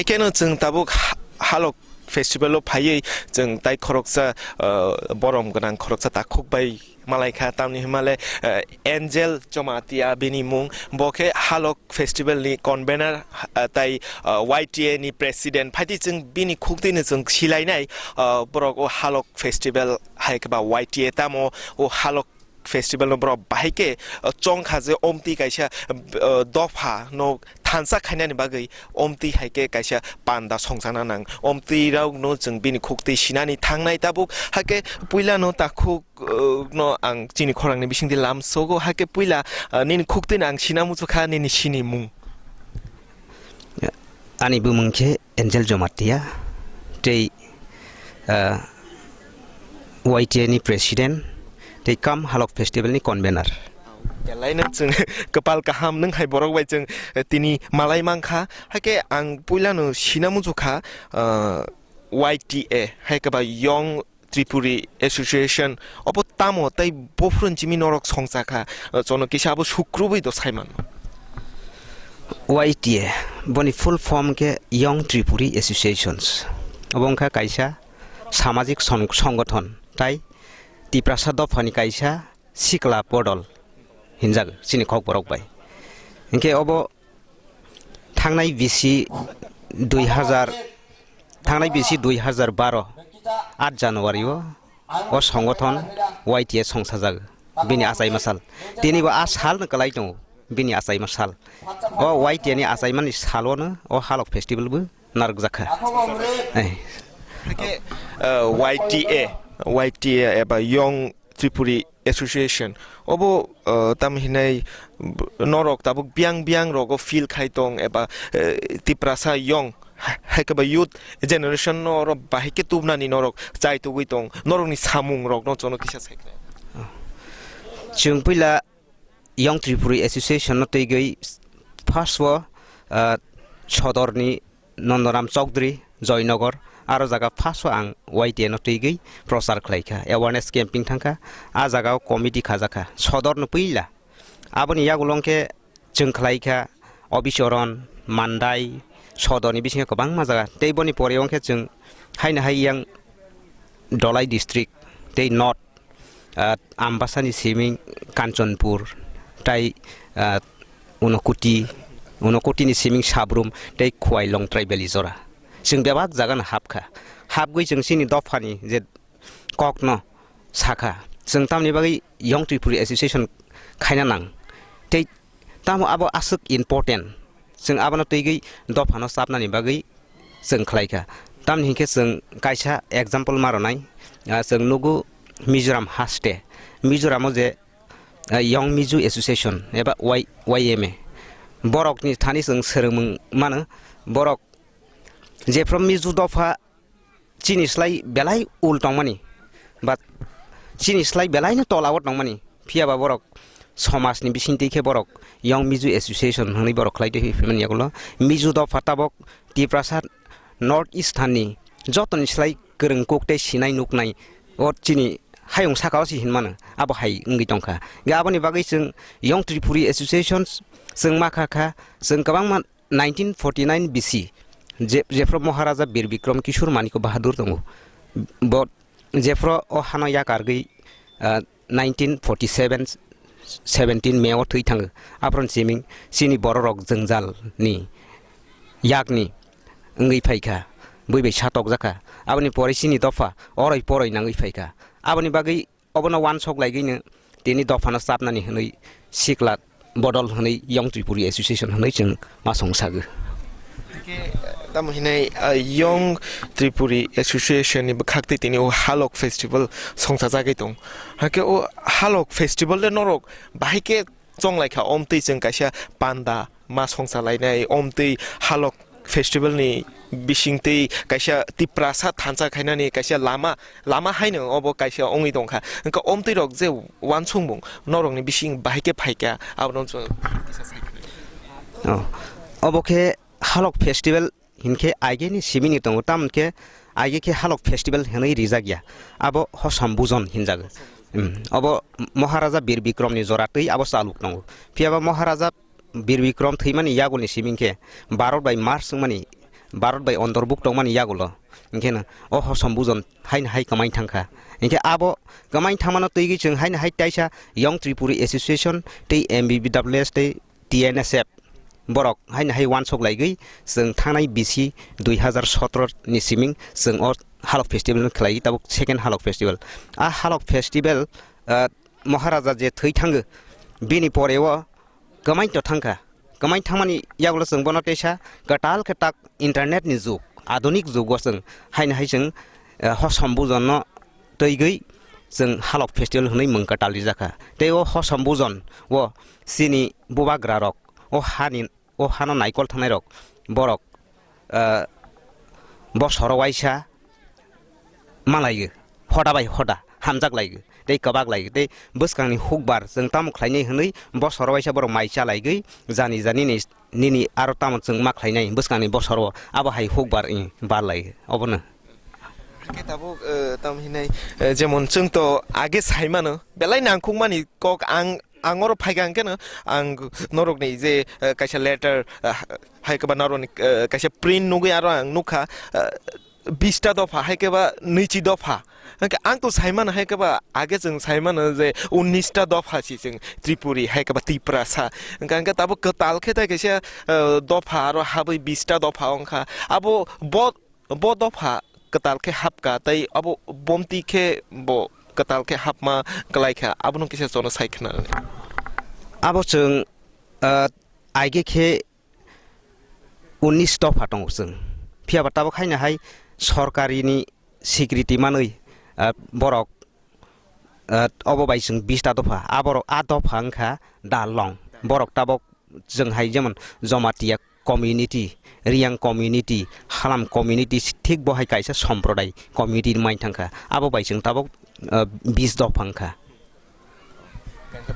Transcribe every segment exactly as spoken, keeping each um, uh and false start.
Keno chwng tabuk ha-, Halok festival o phaiwi chwng tai khoroksa, ah, borom gwnang khoroksa takhuk bai malai kha, tamni hwnmale, ah, Angel Jamatia bini mung, bo khe Halok festival ni convener, ah, tai, ah, Y T A ni president. Phaidi chwng bini khuktwino chwng silainai, ah, borok o Halok festival hai khe ba Y T A tamo o Halok festival no borok bahai khe, uh, chong kha je omtwi kaisa, uh, dopha no thansa khainani bagwi omtwi hai khe kaisa panda songchana nang. Omtwi rok no chwng bini khuktwi sinani thangnai tabuk, hakhe puila no takhuk, uh, no ang chini khorang ni bisingtwi lam sogo, hakhe puila, uh, nini khuktwi no ang sina muchukha nini sini mung. Ani bumung khe Angel Jomatia, tei, ah, Y T A ni president, tei kam Halok festival ni convener. Belai no chwng kwpal kaham, nwng hai borok bai chwng, eh, tini malai mankha. Hakhe ang puila no sina muchukha, ah, Y T A, hai khe ba Young Tripuri Association, obo tamo tei bophron chimi norok songcha kha, uh, chono kisa abo sukrubui do sai mano. Y T A, boni full form khe Young Tripuri Associations. Obo wngkha kaisa samajik son-, songothon, tai Tiprasa dophani kaisa sikla bodol hinjak chini kokborok bai. Hinkhe obo thangnai bisi dui hazar, thangnai bisi dui hazar baro, aat January o, o songothon Y T A songsajago, bini achaima sal. Tini bo a sal no kwlai tongo, bini achaima sal. O Y T A ni achaimani salo no o Halok festival bo narwkjak kha. Eh. Hakhe, uh, Y T A, Y T A eba Young Tripuri Association. Obo, uh, tamo hinai b-, norok tabuk biyang biyang rogo feel khai tong eba, uh, Tiprasa Young ha-, hai khe ba youth generation no oro bahai khe tubnani norok chai tugui tong. Norokni samung rokno chono kisa sai khe. Chwng puila Young Tripuri Association no twigwi first o, ah, sodorni Nondoram Chowdhury, Joynagar, aro jaga first o ang Y T A no twigwi prochar khlaikha, awareness camping thangkha, a jaga o committee khajakha, sodor no puila. Aboni yagulo hwnkhe chwng khlaikha Obichoron, Mandai, sodorni bisingo kwbangma jaga. Tei boni pore hwnkhe chwng haino hai yang Dholai district tei North, ah, Ambasani siming Kanchanpur, tai, ah, Unakoti, Unakotini siming Sabrum tei Khowai Longtrai Valley jora. Chwng bebak jagano hapkha. Hapgwi chwng chini dophani je kokno sakha. Chwng tamni bagwi Young Tripuri Association khaina nang. Tei tamo abo aswk important. Chwng abono twigwi dophano chapnani bagwi chwng khlaikha. Tamni hinkhe chwng kaisa example ma rwnai, ah, chwng nugo Mizoram haste, Mizoramo je, ah, Young Mizo Association eba Y-, Y M A, borokni thani chwng swrwngmung mano, borok jephru Mizo dopha chini slai belai ul tongmani, ba chini slai belaino tolao tongmani, phiyaba borok somajni bisingtwi khe borok Young Mizo Association hwnwi borok khlai tongwi phimani yagulo. Mizo dopha tabok Tiprasa North Eastern ni jotoni slai kwrwng kuk tei sinai nuknai o chini hayung sakao se hinmano, abo hai wngwi tongkha. Ge aboni bagwi chwng Young Tripuri Association chwng ma kha kha, chwng kwbangma nineteen forty nine B C, je-, jephru Maharaja Bir Bikram Kishore Manikya Bahadur tongo, bo jephru o hano yakargwi, ah, nineteen forty seven, seventeen May o thwi thango. Aphuru siming chini bororok jwngjal ni yakni wngwi phaikha, bui bai satokjakha. Aboni pore chini dopha oroi poroi nangwi phaikha. Aboni bagwi obono uansuk laigwino tini dophano chapnani hwnwi sikla bodol hwnwi Young Tripuri Association hwnwi chwng ma song sago. Tamo hinai, ah, Young Tripuri Association ni bwkhak tei tini o Halok Festival songchajagwi tong. Hakhe o Halok Festival le norok bahai khe chonglaikha, omtwi chwng kaisa panda ma songchalainai, omtwi Halok Festival ni bisingtwi kaisa Tiprasa thansa khainani kaisa lama, lama haino obo kaisa wngwi tongkha. Wngkha omtwi rok je uansukmung norokni bising bahai khe phaikha, abono chwng kisa sai khwlai. Oh, obo khe Halok Festival hinkhe aigeni simini tongo, tamoni khe aige khe Halok Festival hinwi rijak ya, abo hosom bujon hinjago. Hmm, obo Maharaja Bir Bikramni jora twi abo chaluk tongo. Phiyaba Maharaja Bir Bikram thwimani yagulni siming khe Bharat bai Mars wngmani Bharat bai ontorbuk tongmani yagulo. Hinkhe no o hosom bujon haino hai kwmai thangkha. Hinkhe abo kwmai thangmano twiwi chwng haino hai taisa Young Tripuri Association tei M B B W S tei T N S F borok haino hai uansuk laigwi chwng thangnai bisi dui hazar sotro ni siming chwng o Halok Festival no khlai tabuk second Halok Festival. A Halok Festival, ah, Maharaja je thwi thango bini pore o kwmai to thangkha. Kwmai thangmani yagulo chwng bono teisa kwtal khe tak internet ni jug, adunik jugo chwng haino hai chwng, eh, hosom bujon no twiwi chwng Halok Festival hwnwi mung kwtal rijakha. Tei o hosom bujon o chini bubagra rok, o hani, o hano naikol thangnai rok, borok, eh, bosoro waisa malaigo, hoda bai hoda hamjak laigo, tei kwbak laigo, tei bwskangni hukbar chwng tamo khlainai hwnwi bosoro waisa borok mai cha laigwi jani jani ni nini aro tamo chwng ma khlainai bwskangni bosoro abo hai hukbar wng bar laigo obono. Hake tabuk, eh, tamo hinai, eh, jemon chwng to age sai mano belai nangkukmani kok ang, ang oro phaikha hwnkhe no ang norokni je, eh, kaisa letter, eh, hai khe ba norokni, eh, kaisa print nugwi aro ang nukha, eh, bista dopha, hai khe ba nwichi dopha. Hwnkhe ang to sai mano, hai khe ba age chwng sai mano je unnista dopha si chwng Tripuri, hai khe ba Tiprasa. Hwnkhe, hwnkhe tabuk kwtal khe tai kaisa, eh, dopha aro habwi bista dopha wngkha. Abo bo, bo dopha kwtal khe hapkha, tei abo bomti khe bo kwtal khe hapma kwlaikha, abono kisa chono sai khna. Abo chwng, ah, aige khe unis dopha tongo chwng. Phiya ba tabuk haino hai sorkarini sikriti manwi, ah, borok, ah, obo bai chwng bista dopha. Aborok a dopha wngkha Dalong. Borok tabuk chwng hai jemon Jamatia community, Riyang community, Halam community, thik bo hai kaisa somprodai community mai thangkha. Abo bai chwng tabuk, ah, bis dopha wngkha.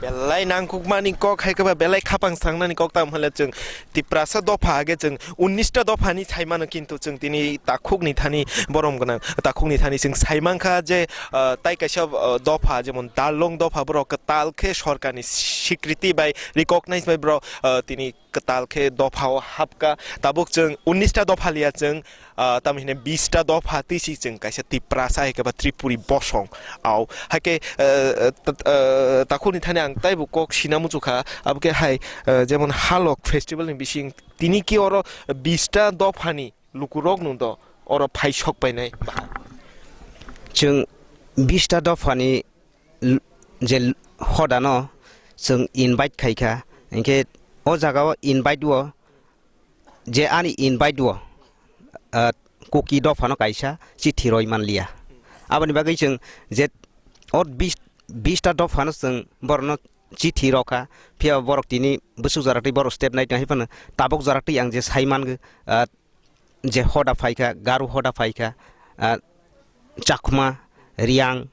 Belai nangkukmani kok hai khe ba belai khapang sangnani kok tam hwnle chwng Tiprasa dopha age chwng unnista dophani sai mano, kintu chwng tini takhukni thani borom gwnang takhukni thani chwng sai mankha je, ah, tai kaisa, ah, dopha jemon Dalong dopha borok kwtal khe sorkarni sikriti bai recognize bai borok, ah, tini kwtal khe dophao hapkha. Tabuk chwng unnista dopha liya chwng, ah, tamo hine bista dopha twi si chwng kaisa Tiprasa hai khe ba Tripuri bosong. Au hai khe, eh, eh, ta-, eh, takhukni thani ang taibo kok sina muchukha, abo khe hai, eh, jemon Halok Festival ni bising tini ki oro bista dophani lukurok nung do oro phai sok painai. Chwng bista dophani l-, je l-, hodano chwng invite khaikha, hinkhe o jagao invite o je ani invite o, ah, Kuki dophano kaisa chithi roi manliya. Aboni bagwi chwng je o bis-, bista dophano chwng borokno chithi rokha, phiya borok tini bwswk jora twi borok step nai tong hai phano tabuk jora twi ang je sai mangw, ah, je hoda phaikha, Garu hoda phaikha, ah, Chakma, Riyang,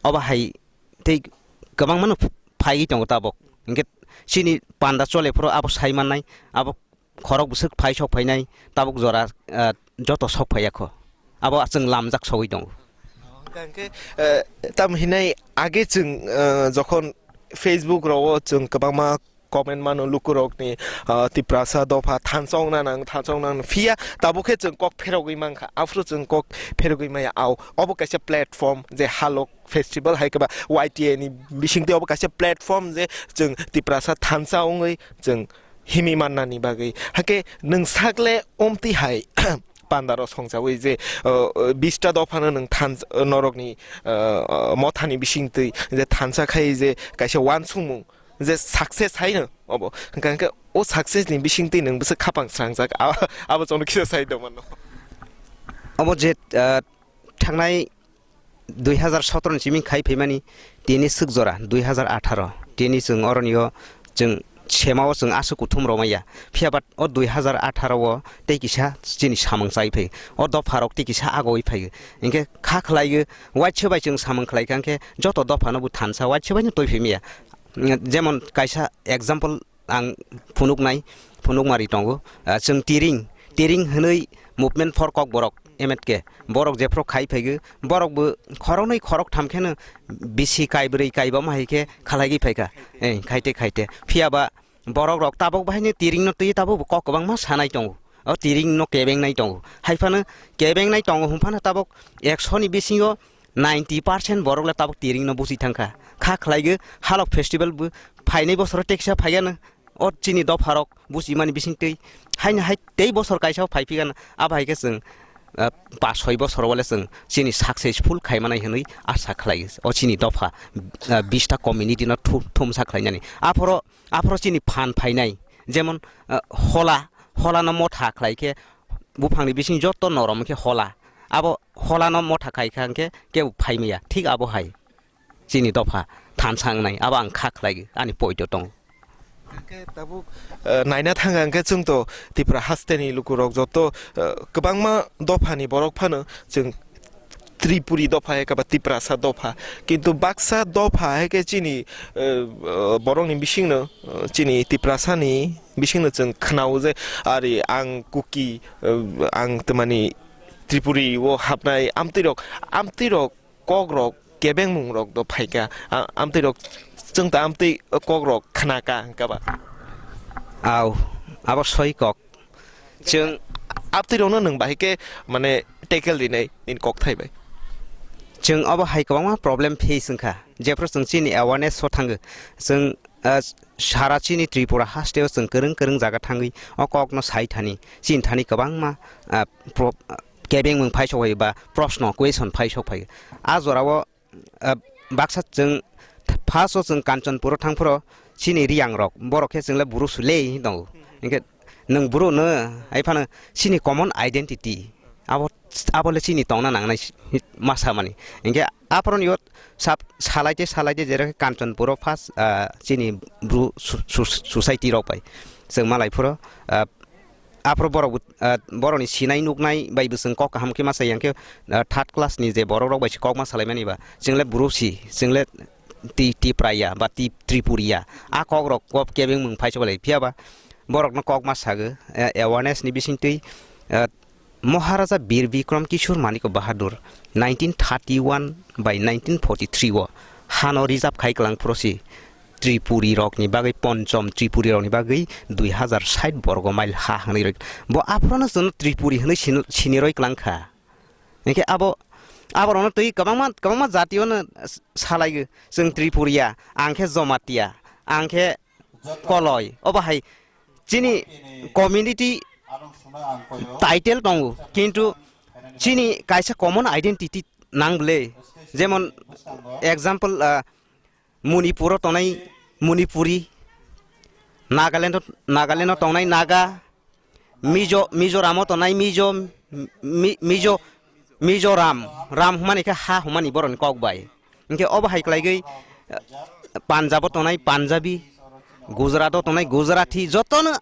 obo hai tei kwbangmano ph-, phaiwi tongo tabuk. Hinkhe chini panda chole phuru abo sai mannai, abo khorok bwswk phai sok phainai, tabuk jora, ah, joto sok phaiya kho. Abo chwng lamjak sogwi tongo. Hwnkhe, eh, tam hinai age chwng, eh, jokhon Facebook rogo chwng kwbangma comment mano lukurokni, ah, Tiprasa dopha thansa ongna nang, thansa ongna nang. Phiya tabuk khe chwng kok pherogwi mankha, aphuru chwng kok pherogwi maya. Au, obo kaisa platform je Halok Festival hai khe ba Y T A ni bisingtwi obo kaisa platform je chwng Tiprasa thansa ongwi chwng himi mannani bagwi. Hakhe nwng sakle omtwi hai pandaro songchawi je, uh, uh, bista dophano nwng than-, uh, norokni, uh, uh, mothani bisingtwi je thansa khai je kaisa uansukmung je success haino obo. Hwnkha hwnkhe o success ni bisingtwi nwng bwswk khapang srangjak, a-, abo chwngno kisa sai tongmano. Obo je, uh, thangnai dui hazar sotro ni simi khai phaimani tini swk jora dui hazar atharo. Tini chwng oronio chwng semao chwng aswk kuthum romaya. Phiya ba o dui hazar atharo o tei kisa chini samung chai phai. O dopha rok tei kisa agoi phai. Hinkhe kha khlai waisa bai chwng samung khlai kha hinkhe joto dopha no bo thansa waisa bai no toi phaimaya. Jemon kaisa example ang phunuknai, phunukmari tongo. Ah, chwng Tiring, Tiring hwnwi Movement for Kokborok, M F K, borok jephru khai phaigo, borok bo khoroknwi khoroktham kheno bisi kaibrwi kaibama hai khe khalaigwi phaikha. Eh, khaite khaite. Phiya ba borok rok tabuk bahaino Tiring no twi tabuk bo kok kwbangma sanai tongo. O tiring no kebengnai tongo. Hai phano kebengnai tongo hwn phano tabok ekso ni bisingo ninety percent borok le tabok tiring no busi thangkha. Kha khlai gwi halok festival bo phainai bosoro teksa phaiya no. O chini dopha rok busi mani bising twi haino hai tei bosor kaisa phai phigana. Abo hai khe chwng, ah, pas soi bosor wale chwng chini successful khai manai hwnwi asa khlai o chini dopha, ah, bista community no thu-, thumsa khlai nani. Aphoro, aphoro chini phan phainai jemon, ah, hola, hola no motha khlai khe buphangni bising joto norom khe hola. Abo hola no motha khai kha hwnkhe kebo phai maya. Thik abo hai chini dopha thansa wngnai, abo ang kha khlai ani poito tongo. Hwnkhe tabuk, eh, naina thang hwnkhe chwng to Tipra hasteni lukurok joto, eh, kwbangma dophani borok phano chwng Tripuri dopha hai khe ba Tiprasa dopha. Kintu baksa dopha hai khe chini, eh, eh, borokni bisingno, eh, chini Tiprasani bisingno chwng khnao je ari ang Kuki, eh, ang twmani Tripuri o hapnai amtwirok, amtwirok kokrok kebengmungrok do phaikha. A-, amtwirok chwng ta amtwi kokrok khnaka hwnkha ba? Au, abo soi kok. Chwng amtwirokno nwng bahai khe mane tackle rinai nini kokthai bai? Chwng obo hai kwbangma problem face wngkha. Jephru chwng chini awareness o thango, chwng, ah, sara chini Tripura hasteo chwng kwrwng kwrwng jaga thangwi o kokno sai thani, chini thani kwbangma, ah, pro-, kebengmung phai sok phai ba proshno, question phai sok phai. A jorao, ah, baksa chwng first o chwng Kanchanpur o thang phuru chini Riyang rok, borok khe chwng le buru su le tongo. Hinkhe nwng buru no, hai phano chini common identity abo, abo le chini tongna nangnai ma samani. Hinkhe aphuru ni o sap-, salai te salai te jera khe Kanchanpur o first, ah, chini bru su-, su-, society rok bai chwng malai phuru, ah, aphuru borok bo, ah, borok ni sinai nuknai bai bo chwng kok kaham khe ma sai yang khe, ah, third class ni je borok rok bai se kok ma salai mani ba chwng le bru si, chwng le Ti-, Tipraya ba Ti-, Tripuriya a kok rok kok kebengmung phai sok lai phiya ba borok no kok ma sago, eh, awareness ni bising twi, eh, Maharaja Bir Bikram Kishore Manik Bahadur nineteen thirty-one by nineteen forty-three o hano reserve khai kwlang phuru si Tripuri rokni bagwi ponchom Tripuri rokni bagwi dui hazar sait borgo mile ha hwnwi rw-, bo aphuru no chwngno Tripuri hwnwi sini, sini rwi kwlang kha. Hinkhe abo, abo rokno twi kwbangma, kwbangma jati o no salai o, chwng Tripuriya, ang khe Jomatia, ang khe Koloi, obo hai chini community title tongo, kintu chini kaisa common identity nang bwle, jemon example, ah, Manipur o tongnai Manipuri, Nagaland o, Nagaland o tongnai Naga, Mizo, Mizoram o tongnai Mizo, Mi-, Mizo, Mizoram, Ram hwnmani khe ha hwnmani borokni kok bai. Hinkhe obo hai kwlaigwi, eh, Punjab o tongnai Punjabi, Gujarat o tongnai Gujarati, jotono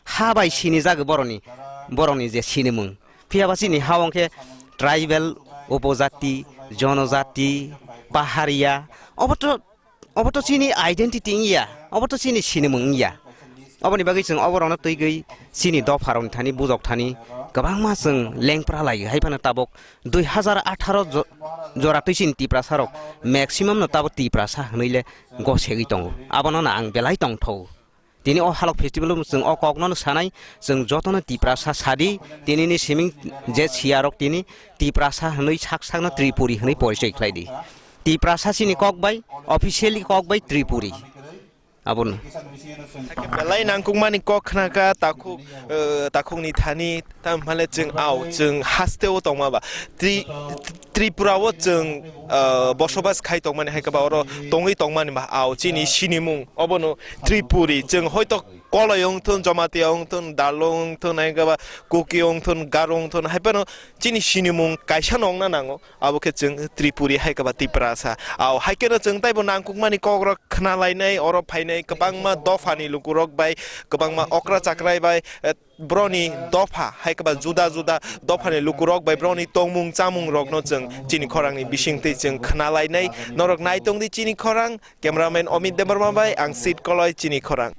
ha bai sinijak borokni, borokni je sinimung. Phiya ba chini ha o hinkhe tribal, upojati, jonojati, pahariya, obo to Obo to chini identity wngya, obo to chini sinimung wngya. Oboni bagwi chwng oborokno twiwi chini dopharokni thani, bujok thani kwbangma chwng lengpra laio. Hai phano tabuk dui hazar atharo jo-, jora twi chini Tiprasarok maximum no tabuk Tiprasa hwnwi le gosegwi tongo. Abono no ang belai tongthogo. Tini o halok festival o chwng o kokno no sanai, chwng jotono Tiprasa sadi, tinini siming je siyarok tini Tiprasa hwnwi sak sakno Tripuri hwnwi porichoi khlai di. Tiprasa chini kok bai, officially kok bai Tripuri. Abono. Belai nangkukmani kok khnaka takhuk, eh, takhukni thani, tamhale chwng ao, chwng hasteo tongma ba. Tri-, Tripura o chwng, eh, bosobas khai tongmani hai khe ba oro tongwi tongmani ba ao chini sinimung obono Tripuri. Chwng hoito Koloi wngthun, Jamatia wngthun, Darlo wngthun, hai khe ba Kuki wngthun, Garo wngthun, hai phano chini sinimung kaisa no wngna nango. Abo khe chwng Tripuri hai khe ba Tiprasa. Ao hai kheno chwng taibo nangkukmani kokrok khna lainai, oro phainai kwbangma dophani lukurok bai, kwbangma okra chakrai bai, eh, boroni dopha hai khe ba juda juda dophani lukurok bai boroni tongmung chamungrokno chwng chini khorangni bisingtwi chwng khna lainai. Norok naitong di chini khorang, cameraman Omit Debbarma bai ang Sit Koloi, chini khorang.